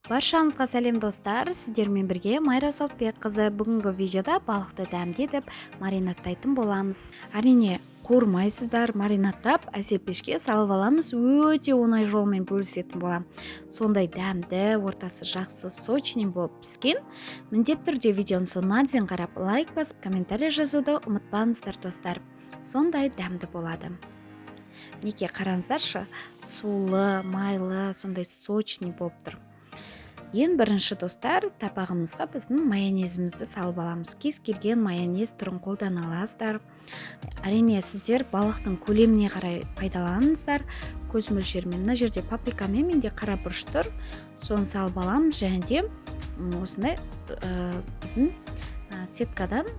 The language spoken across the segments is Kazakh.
Баршаңызға сәлем, достар! Сіздермен бірге Майра Сауытбекқызы. Бүгінгі видеода балықты дәмдетіп маринадтайтын боламыз. Әрине, қуырмайсыздар, маринадтап, әсел пешке салып аламыз. Өте оңай жолмен бөлісетін боламын. Сондай дәмді, ортасы жақсы, сочный болып піскен. Міндетті түрде видеоның соңына дейін қарап, лайк басып, комментарий жазуды ұмытпаңыздар, достар. Сондай дәмді болады. Мінекей, қараңыздаршы, сулы, майлы, сондай сочный болып тұр. Ең бірінші, достар, табағымызға біздің майонезімізді салып аламыз. Кез келген майонез түрін қолдана аласыздар. Әрине, сіздер балықтың көлеміне қарай пайдаланыңыздар, көз мөлшерімен. Мына жерде паприкамен менде қара бұрыш тұр, соны салып аламыз. Және де осындай біздің сеткадан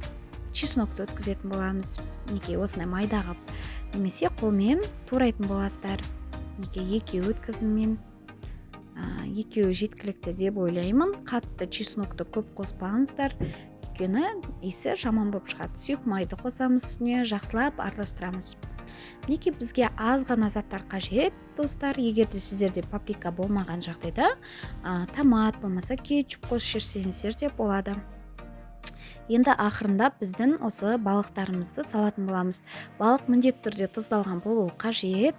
чеснокты өткізетін боламыз. Мінекей, осындай майда қылып немесе қолмен турайтын боласыздар. Мінекей, екеуі өткіздім мен, екеуі жеткілікті деп ойлаймын. Қатты чеснокты көп қоспаңыздар, өйткені иісі жаман болып шығады. Сұйық майды қосамыз үстіне, жақсылап араластырамыз. Мінекей, бізге аз ғана заттар қажет, достар. Егер де сіздерде паприка болмаған жағдайда, томат болмаса кетчуп қосып жіберсеңіздер де болады. Енді ақырындап біздің осы балықтарымызды салатын боламыз. Балық міндетті түрде тұздалған болуы қажет.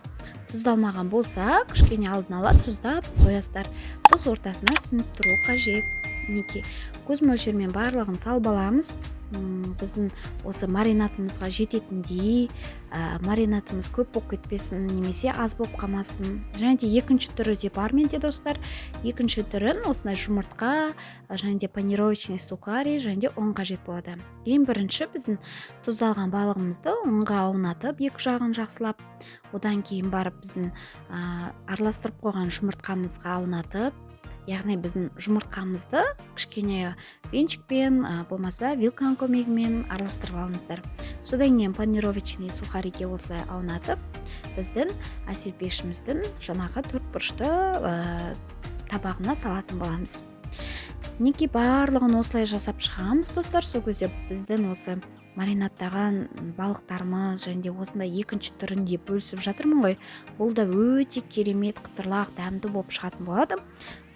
Тұздалмаған болса, кішкене алдын ала тұздап қоясыздар. Тұз ортасына сіңіп тұруы қажет. Мінекей, көз мөлшерімен барлығын салып аламыз. Біздің осы маринадымызға жететіндей, маринадымыз көп болып кетпесін немесе аз болып қалмасын. Және де екінші түрі де бар менде, достар. Екінші түрін осындай жұмыртқа және де панировочный сухари және де ұн қажет болады. Ең бірінші біздің тұздалған балығымызды ұнға аунатып, екі жағын жақсылап, одан кейін барып біздің араластырып қойған жұмыртқамызға аунатып, яғни біздің жұмыртқамызды кішкене венчикпен, болмаса вилканың көмегімен араластырып алыңыздар. Содан кейін панировочный сухариге осылай аунатып, біздің әсел пешіміздің жаңағы төрт бұрышты табағына салатын боламыз. Мінекей, барлығын осылай жасап шығамыз, достар. Сол кезде біздің осы маринадтаған балықтарымыз және де осындай екінші түрінде бөлісіп жатырмын ғой, бұл да өте керемет, қытырлақ, дәмді болып шығатын болады.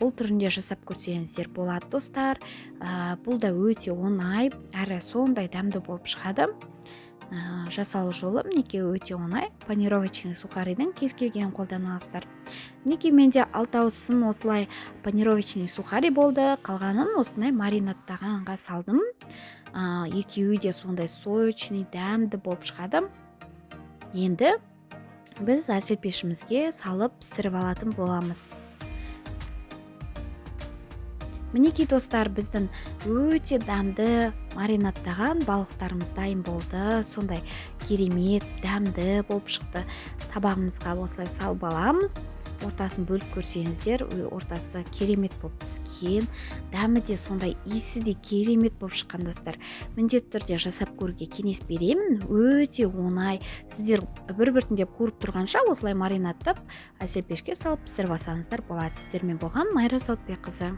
Бұл түрінде жасап көрсеңіздер болады, достар. Бұл да өте оңай әрі сондай дәмді болып шығады. Жасалу жолы, мінекей, өте оңай. Панировочный сухаридің кез келгенін қолдана аласыздар. Мінекей, менде алтауысын осылай панировочный сухари болды, қалғанын осындай маринадтағанға салдым. Екеуі де сондай сочный, дәмді болып шығады. Енді біз әсел пешімізге салып, пісіріп алатын боламыз. Мінекей, достар, біздің өте дәмді маринадтаған балықтарымыз дайын болды. Сондай керемет дәмді болып шықты. Табағымызға осылай салып аламыз. Ортасын бөліп көрсеңіздер, ортасы керемет болып піскен, дәмі де сондай, иісі де керемет болып шыққан. Достар, міндетті түрде жасап көруге кеңес беремін. Өте оңай. Сіздер бір біртіндеп қуырып тұрғанша, осылай маринадтап, әсел пешке салып, пісіріп алсаңыздар болады. Сіздермен болған Майра Сауытбекқызы.